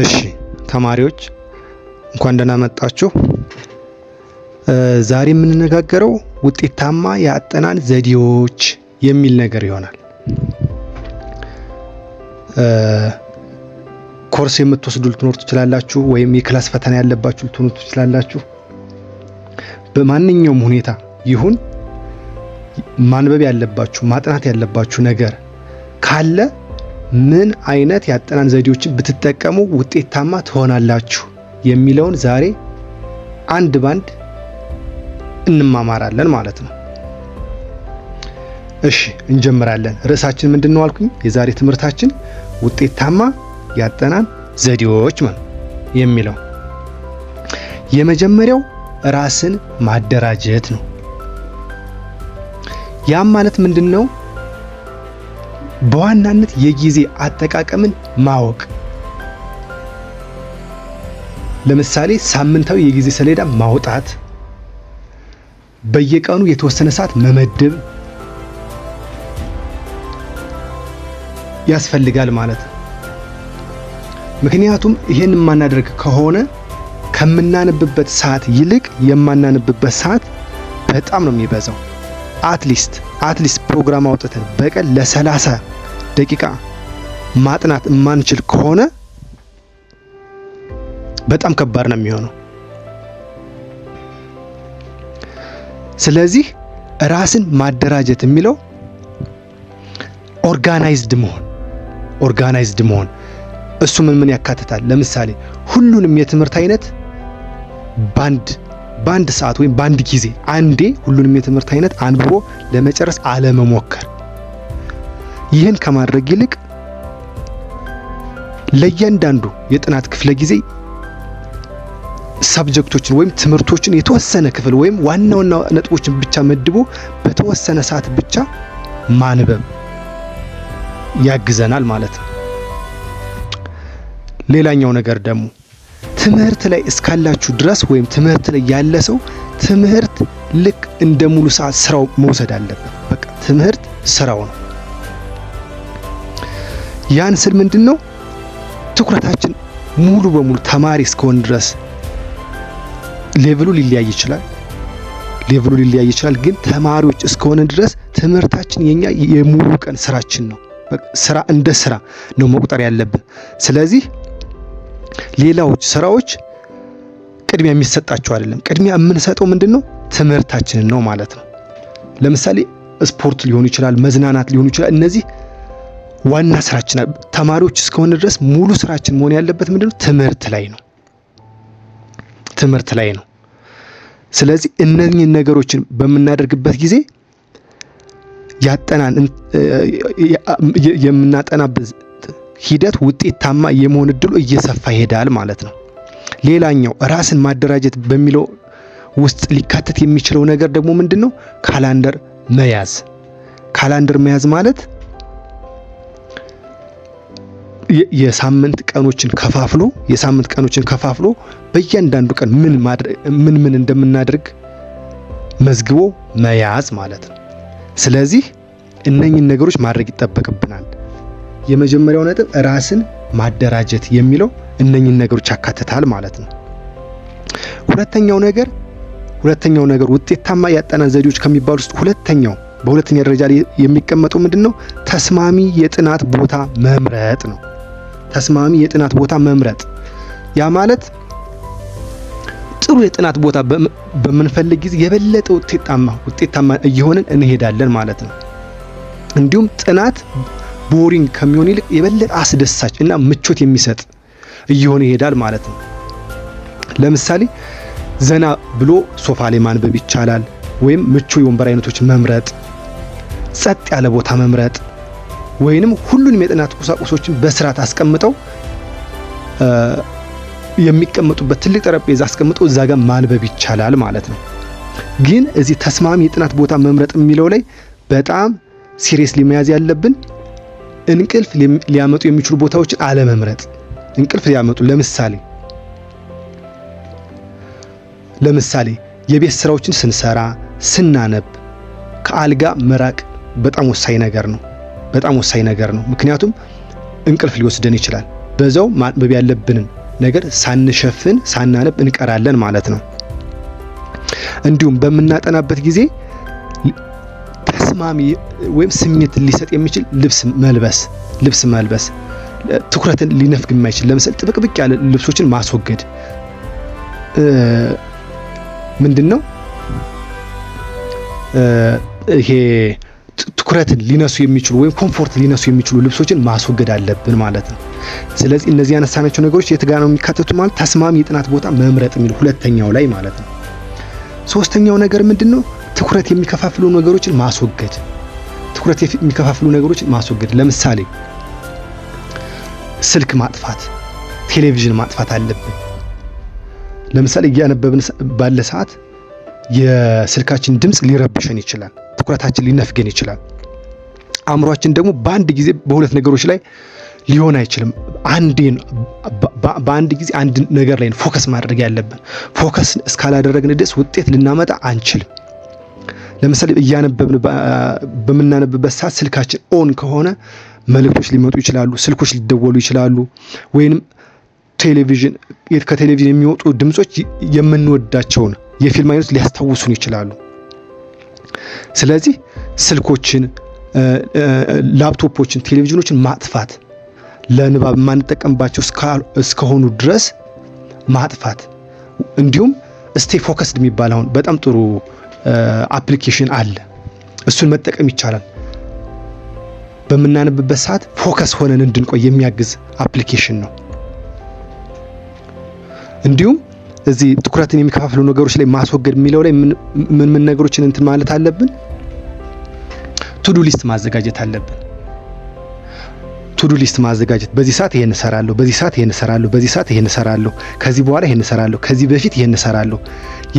እሺ ተማሪዎች፣ እንኳን ደህና መጣችሁ። ዛሬ የምንነጋገረው ውጤታማ የአጠናን ዘዴዎች የሚል ነገር ይሆናል። ኮርስ የምትወስዱ ልትኖሩ ትችላላችሁ፣ ወይም የ class ፈተና ያለባችሁ ልትሆኑ ትችላላችሁ። በማንኛውም ሁኔታ ይሁን ማንበብ ያለባችሁ፣ ማጥናት ያለባችሁ ነገር ካለ ምን አይነት የአጠናን ዘዴዎችን ብትጠቀሙ ውጤታማ ትሆናላችሁ የሚለውን ዛሬ አንድ ባንድ እንማማራለን ማለት ነው። እሺ፣ እንጀምራለን። ርዕሳችን ምንድን ነው አልኩኝ? የዛሬ ትምህርታችን ውጤታማ የአጠናን ዘዴዎች ነው የሚለው። የመጀመሪያው ራስን ማደራጀት ነው። ያም ማለት ምንድን ነው? በዋናነት የጊዜ አጠቃቀምን ማወቅ። ለምሳሌ ሳምንታዊ የጊዜ ሰሌዳ ማውጣት፣ በየቀኑ የተወሰነ ሰዓት መመደብ ያስፈልጋል ማለት ነው። ምክንያቱም ይሄን የማናደርግ ከሆነ ከምናነብበት ሰዓት ይልቅ የማናነብበት ሰዓት በጣም ነው የሚበዛው። At least ፕሮግራም አውጥተን በቀን ለ30 ደቂቃ ማጥናት የማንችል ከሆነ በጣም ከባድ ነው የሚሆነው። ስለዚህ ራስን ማደራጀት የሚለው organized መሆን። እሱ ምን ምን ያካትታል? ለምሳሌ ሁሉንም የትምህርት አይነት ባንድ ሰዓት ወይም ባንድ ጊዜ አንዴ ሁሉንም የትምህርት አይነት አንብቦ ለመጨረስ አለመሞከር። ይህን ከማድረግ ይልቅ ለእያንዳንዱ የጥናት ክፍለ ጊዜ subject ኦችን ወይም ትምህርቶችን የተወሰነ ክፍል ወይም ዋና ዋና ነጥቦችን ብቻ መድቦ በተወሰነ ሰዓት ብቻ ማንበብ ያግዘናል ማለት ነው። ሌላኛው ነገር ደግሞ ትምህርት ላይ እስካላችሁ ድረስ ወይም ትምህርት ላይ ያለ ሰው ትምህርት ልክ እንደ ሙሉ ሰዓት ስራው መውሰድ አለበት። በቃ ትምህርት ስራው ነው። ያን ስል ምንድን ነው፣ ትኩረታችን ሙሉ በሙሉ ተማሪ እስከሆን ድረስ level ኡ ሊለያይ ይችላል። Level ኡ ሊለያይ ይችላል። ግን ተማሪዎች እስከሆነ ድረስ ትምህርታችን የኛ የሙሉ ቀን ስራችን ነው። ስራ እንደ ስራ ነው መቁጠር ያለብን። ስለዚህ ሌላዎች ስራዎች ቅድሚያ የሚሰጣቸው አይደለም። ቅድሚያ የምንሰጠው ምንድን ነው? ትምህርታችንን ነው ማለት ነው። ለምሳሌ ስፖርት ሊሆን ይችላል፣ መዝናናት ሊሆን ይችላል። እነዚህ ዋና ስራችን፣ ተማሪዎች እስከሆነ ድረስ ሙሉ ስራችን መሆን ያለበት ምንድን ነው? ትምህርት ላይ ነው። ትምህርት ላይ ነው። ስለዚህ እነኚህን ነገሮችን በምናደርግበት ጊዜ ያጠናን የምናጠናበት ሂደት ውጤታማ የመሆን እድሉ እየሰፋ ይሄዳል ማለት ነው። ሌላኛው ራስን ማደራጀት በሚለው ውስጥ ሊካተት የሚችለው ነገር ደግሞ ምንድን ነው? Calendar መያዝ። Calendar መያዝ ማለት የሳምንት ቀኖችን ከፋፍሎ በእያንዳንዱ ቀን ምን ምን ምን እንደምናደርግ መዝግቦ መያዝ ማለት ነው። ስለዚህ እነኝን ነገሮች ማድረግ ይጠበቅብናል። የመጀመሪያው ነጥብ ራስን ማደራጀት የሚለው እነኝን ነገሮች ያካትታል ማለት ነው። ሁለተኛው ነገር ውጤታማ የአጠናን ዘዴዎች ከሚባሉ ውስጥ በሁለተኛ ደረጃ ላይ የሚቀመጠው ምንድን ነው? ተስማሚ የጥናት ቦታ መምረጥ ነው። ተስማሚ የጥናት ቦታ መምረጥ፣ ያ ማለት ጥሩ የጥናት ቦታ በምንፈልግ ጊዜ የበለጠ ውጤታማ እየሆንን እንሄዳለን ማለት ነው። እንዲሁም ጥናት boring ከሚሆን ይልቅ የበለጠ አስደሳች እና ምቾት የሚሰጥ እየሆነ ይሄዳል ማለት ነው። ለምሳሌ ዘና ብሎ ሶፋ ላይ ማንበብ ይቻላል፣ ወይም ምቹ የወንበር አይነቶች መምረጥ፣ ጸጥ ያለ ቦታ መምረጥ፣ ወይንም ሁሉንም የጥናት ቁሳቁሶችን በስርዓት አስቀምጠው የሚቀመጡበት ትልቅ ጠረጴዛ አስቀምጠው እዛ ጋር ማንበብ ይቻላል ማለት ነው። ግን እዚህ ተስማሚ የጥናት ቦታ መምረጥ የሚለው ላይ በጣም seriously መያዝ ያለብን እንቅልፍ ሊያመጡ የሚችሉ ቦታዎችን አለመምረጥ። እንቅልፍ ሊያመጡ ለምሳሌ የቤት ስራዎችን ስንሰራ፣ ስናነብ ከአልጋ መራቅ በጣም ወሳኝ ነገር ነው። በጣም ወሳኝ ነገር ነው። ምክንያቱም እንቅልፍ ሊወስደን ይችላል። በዛው ማንበብ ያለብንን ነገር ሳንሸፍን ሳናነብ እንቀራለን ማለት ነው። እንዲሁም በምናጠናበት ጊዜ ተስማሚ ወይም ስሜት ሊሰጥ የሚችል ልብስ መልበስ፣ ትኩረትን ሊነፍግ የማይችል፣ ለምሳሌ ጥብቅብቅ ያለ ልብሶችን ማስወገድ። ምንድን ነው ይሄ? ትኩረትን ሊነሱ የሚችሉ ወይም comfort ሊነሱ የሚችሉ ልብሶችን ማስወገድ አለብን ማለት ነው። ስለዚህ እነዚህ ያነሳናቸው ነገሮች የት ጋር ነው የሚካተቱ ማለት ተስማሚ የጥናት ቦታ መምረጥ የሚል ሁለተኛው ላይ ማለት ነው። ሶስተኛው ነገር ምንድን ነው? ትኩረት የሚከፋፍሉ ነገሮችን ማስወገድ። ትኩረት የሚከፋፍሉ ነገሮችን ማስወገድ። ለምሳሌ ስልክ ማጥፋት፣ ቴሌቪዥን ማጥፋት አለብን። ለምሳሌ እያነበብን ባለ ሰዓት የስልካችን ድምፅ ሊረብሸን ይችላል። ትኩረታችን ሊነፍገን ይችላል። አእምሯችን ደግሞ በአንድ ጊዜ በሁለት ነገሮች ላይ ሊሆን አይችልም። አንዴ በአንድ ጊዜ አንድ ነገር ላይ focus ማድረግ ያለብን። Focus እስካላደረግን ድረስ ውጤት ልናመጣ አንችልም። ለምሳሌ እያነበብን በምናነብበት ሰዓት ስልካችን on ከሆነ መልእክቶች ሊመጡ ይችላሉ፣ ስልኮች ሊደወሉ ይችላሉ፣ ወይንም ከቴሌቪዥን የሚወጡ ድምጾች የምንወዳቸውን የፊልም አይነት ሊያስታውሱን ይችላሉ። ስለዚህ ስልኮችን፣ ላፕቶፖችን፣ ቴሌቪዥኖችን ማጥፋት፣ ለንባብ የማንጠቀምባቸው እስከሆኑ ድረስ ማጥፋት። እንዲሁም Stay Focused የሚባል አሁን በጣም ጥሩ application አለ። እሱን መጠቀም ይቻላል። በምናነብበት ሰዓት focus ሆነን እንድንቆይ የሚያግዝ application ነው። እንዲሁም እዚህ ትኩረትን የሚከፋፍሉ ነገሮች ላይ ማስወገድ የሚለው ላይ ምን ምን ነገሮችን እንትን ማለት አለብን? To-do list ማዘጋጀት አለብን። To-do list ማዘጋጀት፣ በዚህ ሰዓት ይሄን እሰራለሁ፣ በዚህ ሰዓት ይሄን እሰራለሁ፣ በዚህ ሰዓት ይሄን እሰራለሁ፣ ከዚህ በኋላ ይሄን እሰራለሁ፣ ከዚህ በፊት ይሄን እሰራለሁ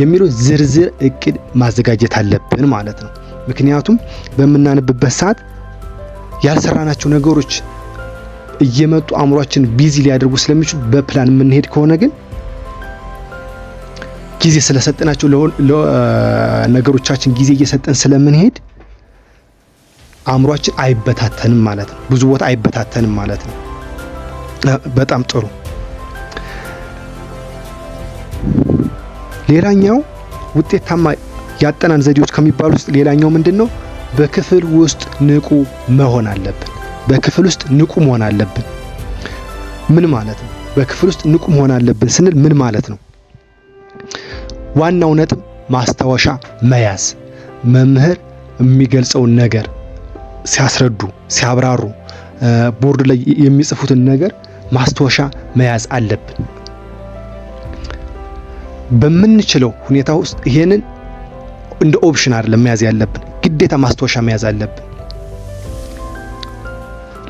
የሚለው ዝርዝር እቅድ ማዘጋጀት አለብን ማለት ነው። ምክንያቱም በምናነብበት ሰዓት ያልሰራናቸው ነገሮች እየመጡ አእምሯችን busy ሊያደርጉ ስለሚችሉ፣ በፕላን የምንሄድ ከሆነ ግን ጊዜ ስለሰጠናቸው ነገሮቻችን ጊዜ እየሰጠን ስለምንሄድ አእምሯችን አይበታተንም ማለት ነው። ብዙ ቦታ አይበታተንም ማለት ነው። በጣም ጥሩ። ሌላኛው ውጤታማ ያጠናን ዘዴዎች ከሚባሉ ውስጥ ሌላኛው ምንድን ነው? በክፍል ውስጥ ንቁ መሆን አለብን። በክፍል ውስጥ ንቁ መሆን አለብን። ምን ማለት ነው? በክፍል ውስጥ ንቁ መሆን አለብን ስንል ምን ማለት ነው? ዋናው ነጥብ ማስታወሻ መያዝ፣ መምህር የሚገልጸውን ነገር ሲያስረዱ፣ ሲያብራሩ፣ ቦርድ ላይ የሚጽፉትን ነገር ማስታወሻ መያዝ አለብን። በምንችለው ሁኔታ ውስጥ ይሄንን እንደ option አይደለም መያዝ ያለብን፣ ግዴታ ማስታወሻ መያዝ አለብን።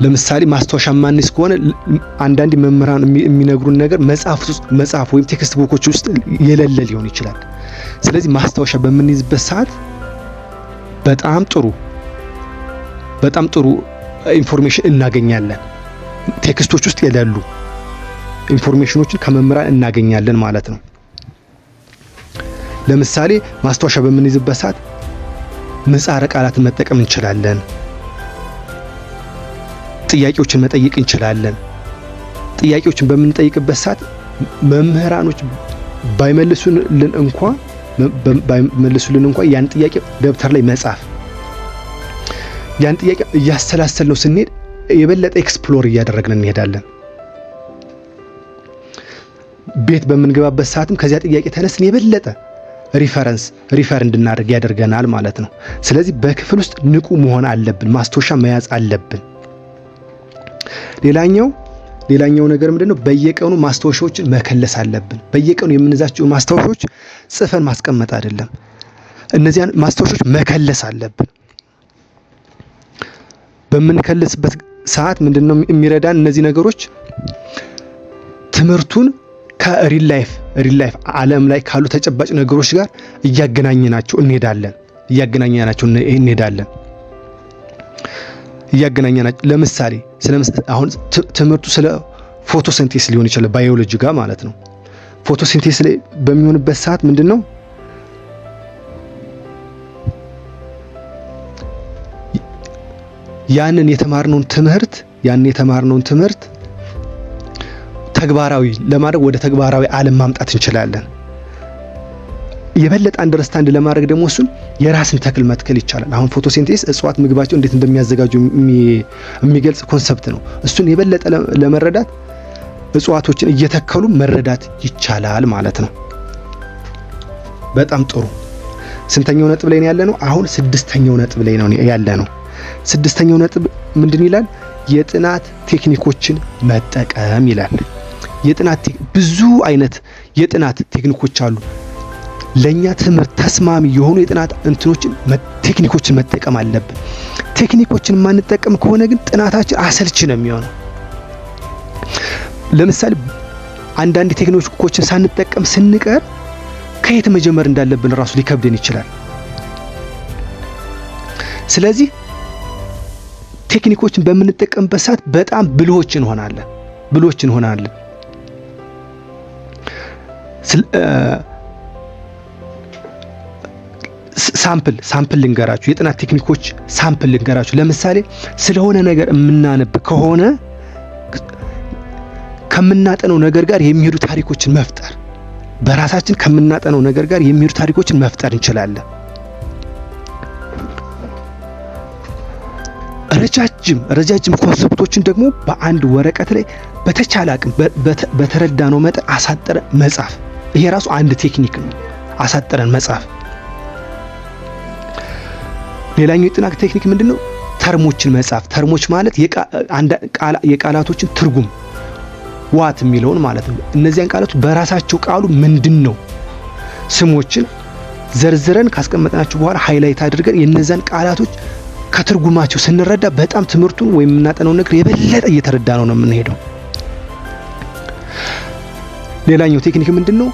ለምሳሌ ማስታወሻ ማንይዝ ከሆነ አንዳንድ መምህራን የሚነግሩን ነገር መጽሐፍ ውስጥ፣ መጽሐፍ ወይም textbook ኦች ውስጥ የሌለ ሊሆን ይችላል። ስለዚህ ማስታወሻ በምንይዝበት ሰዓት በጣም ጥሩ information እናገኛለን። Text ኦች ውስጥ የሌሉ information ኦችን ከመምህራን እናገኛለን ማለት ነው። ለምሳሌ ማስታወሻ በምንይዝበት ሰዓት ምህጻረ ቃላትን መጠቀም እንችላለን። ጥያቄዎችን መጠየቅ እንችላለን። ጥያቄዎችን በምንጠይቅበት ሰዓት መምህራኖች ባይመልሱልን እንኳ ያን ጥያቄ ደብተር ላይ መጻፍ፣ ያን ጥያቄ እያሰላሰልነው ስንሄድ የበለጠ explore እያደረግን እንሄዳለን። ቤት በምንገባበት ሰዓትም ከዚያ ጥያቄ ተነስተን የበለጠ refer እንድናደርግ ያደርገናል ማለት ነው። ስለዚህ በክፍል ውስጥ ንቁ መሆን አለብን፣ ማስታወሻ መያዝ አለብን። ሌላኛው ነገር ምንድነው? በየቀኑ ማስታወሻዎችን መከለስ አለብን። በየቀኑ የምንይዛቸውን ማስታወሻዎች ጽፈን ማስቀመጥ አይደለም፣ እነዚያን ማስታወሻዎች መከለስ አለብን። በምንከልስበት ሰዓት ምንድነው የሚረዳን? እነዚህ ነገሮች ትምህርቱን ከ real life ዓለም ላይ ካሉ ተጨባጭ ነገሮች ጋር እያገናኘናቸው እንሄዳለን። እያገናኘናቸው ለምሳሌ አሁን ትምህርቱ ስለ photosynthesis ሊሆን ይችላል፣ ባዮሎጂ ጋር ማለት ነው። Photosynthesis ላይ በሚሆንበት ሰዓት ምንድን ነው ያንን የተማርነውን ትምህርት ተግባራዊ ለማድረግ ወደ ተግባራዊ ዓለም ማምጣት እንችላለን። የበለጠ understand ለማድረግ ደግሞ እሱን የራስን ተክል መትከል ይቻላል። አሁን photosynthesis እጽዋት ምግባቸው እንዴት እንደሚያዘጋጁ የሚገልጽ concept ነው። እሱን የበለጠ ለመረዳት እጽዋቶችን እየተከሉ መረዳት ይቻላል ማለት ነው። በጣም ጥሩ። ስንተኛው ነጥብ ላይ ነው ያለነው? አሁን ስድስተኛው ነጥብ ላይ ነው ያለነው። ስድስተኛው ነጥብ ምንድን ይላል? የጥናት ቴክኒኮችን መጠቀም ይላል። የጥናት ብዙ አይነት የጥናት ቴክኒኮች አሉ። ለኛ ትምህርት ተስማሚ የሆኑ የጥናት እንትኖችን ቴክኒኮችን መጠቀም አለብን። ቴክኒኮችን የማንጠቀም ከሆነ ግን ጥናታችን አሰልቺ ነው የሚሆነው። ለምሳሌ አንዳንድ ቴክኒኮችን ሳንጠቀም ስንቀር ከየት መጀመር እንዳለብን ራሱ ሊከብደን ይችላል። ስለዚህ ቴክኒኮችን በምንጠቀምበት ሰዓት በጣም ብልሆች እንሆናለን። Sample ልንገራችሁ፣ የጥናት ቴክኒኮች sample ልንገራችሁ። ለምሳሌ ስለሆነ ነገር የምናነብ ከሆነ ከምናጠነው ነገር ጋር የሚሄዱ ታሪኮችን መፍጠር፣ በራሳችን ከምናጠነው ነገር ጋር የሚሄዱ ታሪኮችን መፍጠር እንችላለን። ረጃጅም ረጃጅም concept ኦችን ደግሞ በአንድ ወረቀት ላይ በተቻለ አቅም በተረዳነው መጠን አሳጥረን መጻፍ። ይሄ ራሱ አንድ ቴክኒክ ነው። አሳጥረን መጻፍ። ሌላኛው የጥናት ቴክኒክ ምንድነው? Term ኦችን መጻፍ። Term ኦች ማለት የቃላቶችን ትርጉም፣ what የሚለውን ማለት ነው። እነዚያን ቃላቶች በራሳቸው ቃሉ ምንድን ነው ስሞችን ዘርዝረን ካስቀመጥናቸው በኋላ highlight አድርገን የነዚያን ቃላቶች ከትርጉማቸው ስንረዳ በጣም ትምህርቱን ወይም የምናጠነው ነገር የበለጠ እየተረዳነው ነው የምንሄደው። ሌላኛው ቴክኒክ ምንድን ነው?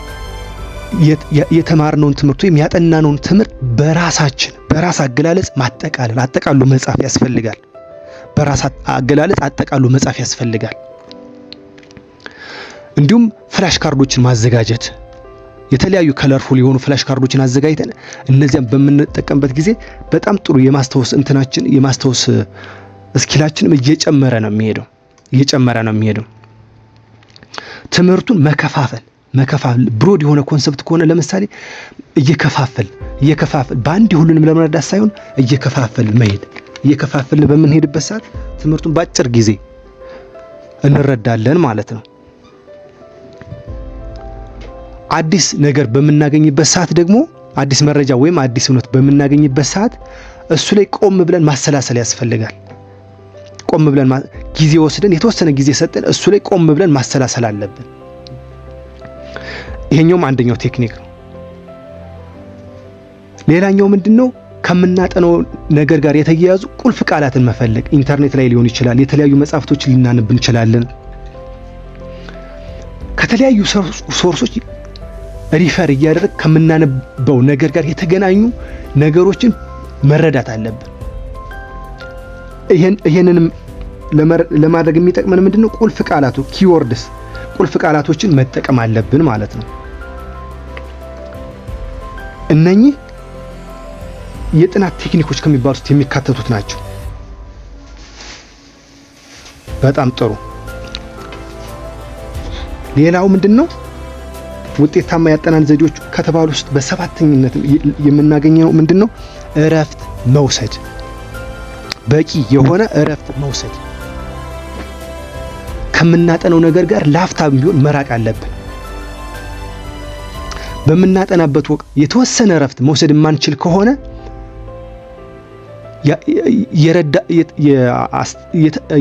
የተማርነውን ትምህርት ወይም ያጠናነውን ትምህርት በራሳችን በራስ አገላለጽ ማጠቃለል፣ አጠቃሎ መጻፍ ያስፈልጋል። በራስ አገላለጽ አጠቃሎ መጻፍ ያስፈልጋል። እንዲሁም flash card ኦችን ማዘጋጀት፣ የተለያዩ colorful የሆኑ flash card ኦችን አዘጋጅተን እነዚያን በምንጠቀምበት ጊዜ በጣም ጥሩ የማስታወስ እንትናችን፣ የማስታወስ skill ኣችንም እየጨመረ ነው የሚሄደው። ትምህርቱን መከፋፈል፣ broad የሆነ concept ከሆነ ለምሳሌ እየከፋፈል በአንድ ሁሉንም ለመረዳት ሳይሆን እየከፋፈል መሄድ፣ እየከፋፈልን በምንሄድበት ሰዓት ትምህርቱን በአጭር ጊዜ እንረዳለን ማለት ነው። አዲስ ነገር በምናገኝበት ሰዓት ደግሞ፣ አዲስ መረጃ ወይም አዲስ እውነት በምናገኝበት ሰዓት እሱ ላይ ቆም ብለን ማሰላሰል ያስፈልጋል። ቆም ብለን ጊዜ ወስደን፣ የተወሰነ ጊዜ ሰጥተን እሱ ላይ ቆም ብለን ማሰላሰል አለብን። ይሄኛውም አንደኛው ቴክኒክ ነው። ሌላኛው ምንድነው? ከምናጠነው ነገር ጋር የተያያዙ ቁልፍ ቃላትን መፈለግ፣ ኢንተርኔት ላይ ሊሆን ይችላል፣ የተለያዩ መጽሐፍቶችን ልናነብ እንችላለን። ከተለያዩ source ኦች refer እያደረግን ከምናነበው ነገር ጋር የተገናኙ ነገሮችን መረዳት አለብን። ይሄንንም ለማድረግ የሚጠቅመን ምንድነው? ቁልፍ ቃላቱ፣ keywords፣ ቁልፍ ቃላቶችን መጠቀም አለብን ማለት ነው። እነኚህ የጥናት ቴክኒኮች ከሚባሉት የሚካተቱት ናቸው። በጣም ጥሩ። ሌላው ምንድን ነው? ውጤታማ የአጠናን ዘዴዎች ከተባሉ ውስጥ በሰባተኝነት የምናገኘው ምንድን ነው? እረፍት መውሰድ፣ በቂ የሆነ እረፍት መውሰድ። ከምናጠነው ነገር ጋር ላፍታም ቢሆን መራቅ አለብን። በምናጠናበት ወቅት የተወሰነ እረፍት መውሰድ የማንችል ከሆነ የረዳ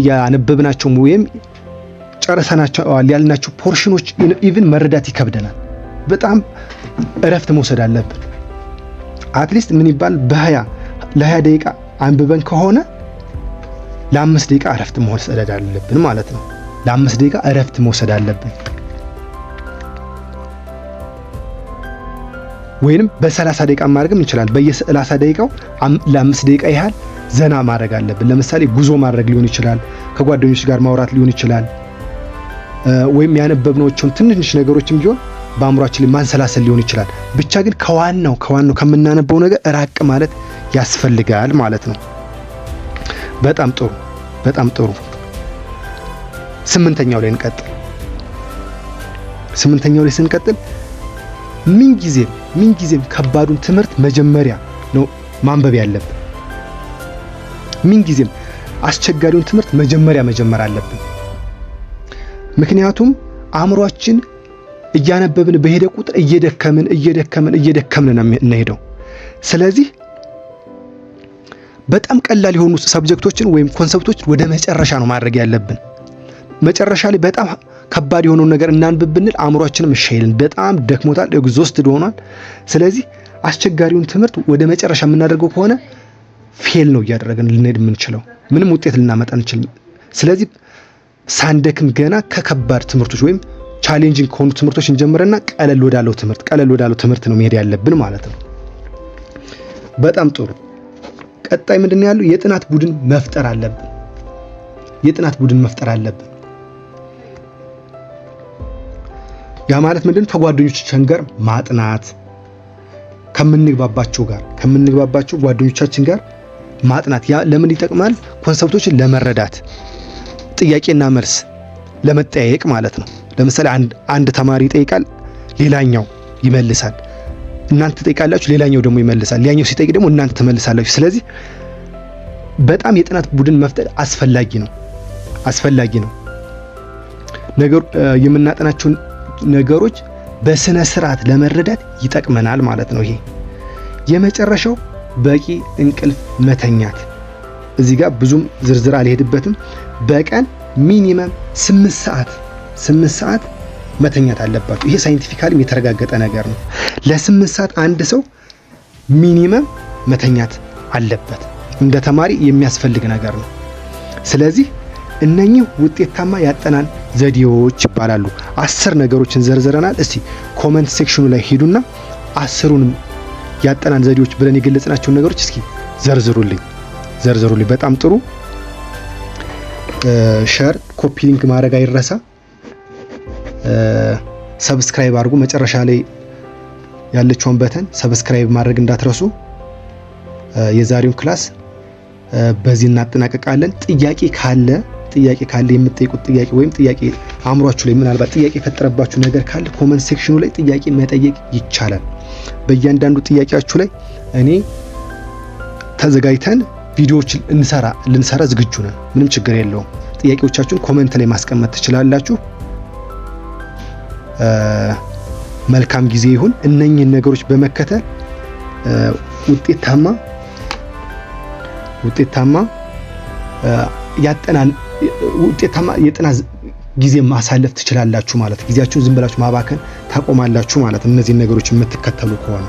ያነበብናቸው ወይም ጨርሰናቸዋል ያልናቸው portion ኦች even መረዳት ይከብደናል። በጣም እረፍት መውሰድ አለብን። At least ምን ይባል ለ20 ደቂቃ አንብበን ከሆነ ለ5 ደቂቃ እረፍት መውሰድ አለብን ማለት ነው። ለ5 ደቂቃ እረፍት መውሰድ አለብን። ወይንም በ30 ደቂቃ ማድረግም እንችላለን። በየ30 ደቂቃው ለ5 ደቂቃ ያህል ዘና ማድረግ አለብን። ለምሳሌ ጉዞ ማድረግ ሊሆን ይችላል፣ ከጓደኞች ጋር ማውራት ሊሆን ይችላል፣ ወይም ያነበብናቸውን ትንንሽ ነገሮችም ቢሆን በአእምሯችን ላይ ማንሰላሰል ሊሆን ይችላል። ብቻ ግን ከዋናው ከምናነበው ነገር ራቅ ማለት ያስፈልጋል ማለት ነው። በጣም ጥሩ፣ በጣም ጥሩ። ስምንተኛው ላይ እንቀጥል። ስምንተኛው ላይ ስንቀጥል ምንጊዜም ከባዱን ትምህርት መጀመሪያ ነው ማንበብ ያለብን። ምንጊዜም አስቸጋሪውን ትምህርት መጀመሪያ መጀመር አለብን። ምክንያቱም አእምሯችን እያነበብን በሄደ ቁጥር እየደከምን እየደከምን እየደከምን ነው የምንሄደው። ስለዚህ በጣም ቀላል የሆኑ subject ኦችን ወይም concept ኦችን ወደ መጨረሻ ነው ማድረግ ያለብን። መጨረሻ ላይ በጣም ከባድ የሆነውን ነገር እናንብብ ብንል አእምሯችንም እሺ አይልም፣ በጣም ደክሞታል፣ exhausted ሆኗል። ስለዚህ አስቸጋሪውን ትምህርት ወደ መጨረሻ የምናደርገው ከሆነ fail ነው እያደረግን ልንሄድ የምንችለው፣ ምንም ውጤት ልናመጣ አንችልም። ስለዚህ ሳንደክም ገና ከከባድ ትምህርቶች ወይም challenging ከሆኑ ትምህርቶች እንጀምርና ቀለል ወዳለው ትምህርት ነው መሄድ ያለብን ማለት ነው። በጣም ጥሩ። ቀጣይ ምንድን ነው ያለው? የጥናት ቡድን መፍጠር አለብን። የጥናት ቡድን መፍጠር አለብን። ያ ማለት ምንድን ነው? ከጓደኞቻችን ጋር ማጥናት፣ ከምንግባባቸው ጓደኞቻችን ጋር ማጥናት። ያ ለምን ይጠቅማል? Concept ኦችን ለመረዳት፣ ጥያቄና መልስ ለመጠያየቅ ማለት ነው። ለምሳሌ አንድ ተማሪ ይጠይቃል፣ ሌላኛው ይመልሳል። እናንተ ትጠይቃላችሁ፣ ሌላኛው ደግሞ ይመልሳል። ያኛው ሲጠይቅ ደግሞ እናንተ ትመልሳላችሁ። ስለዚህ በጣም የጥናት ቡድን መፍጠር አስፈላጊ ነው። ነገሩ የምናጠናቸውን ነገሮች በስነ ስርዓት ለመረዳት ይጠቅመናል ማለት ነው። ይሄ የመጨረሻው በቂ እንቅልፍ መተኛት። እዚህ ጋር ብዙም ዝርዝር አልሄድበትም። በቀን minimum 8 ሰዓት መተኛት አለባችሁ። ይሄ scientifically ም የተረጋገጠ ነገር ነው። ለ8 ሰዓት አንድ ሰው minimum መተኛት አለበት። እንደ ተማሪ የሚያስፈልግ ነገር ነው። ስለዚህ እነኚህ ውጤታማ ያጠናን ዘዴዎች ይባላሉ። 10 ነገሮችን ዘርዝረናል። እስቲ comment section ኑ ላይ ሂዱና 10ሩንም ያጠናን ዘዴዎች ብለን የገለጽናቸውን ነገሮች እስኪ ዘርዝሩልኝ ዘርዝሩልኝ። በጣም ጥሩ። Share፣ copy link ማድረግ አይረሳ። Subscribe አድርጉ። መጨረሻ ላይ ያለችውን button subscribe ማድረግ እንዳትረሱ። የዛሬውን class በዚህ እናጠናቀቃለን። ጥያቄ ካለ፣ የምትጠይቁት ጥያቄ ወይም ጥያቄ አእምሯችሁ ላይ ምናልባት ጥያቄ የፈጠረባችሁ ነገር ካለ comment section ኑ ላይ ጥያቄ መጠየቅ ይቻላል። በእያንዳንዱ ጥያቄያችሁ ላይ እኔ ተዘጋጅተን ቪዲዮዎችን ልንሰራ ዝግጁ ነን። ምንም ችግር የለውም። ጥያቄዎቻችሁን comment ላይ ማስቀመጥ ትችላላችሁ። መልካም ጊዜ ይሁን። እነኚህን ነገሮች በመከተል ውጤታማ የጥናት ጊዜ ማሳለፍ ትችላላችሁ ማለት፣ ጊዜያችሁን ዝም ብላችሁ ማባከን ታቆማላችሁ ማለት እነዚህን ነገሮች የምትከተሉ ከሆነ።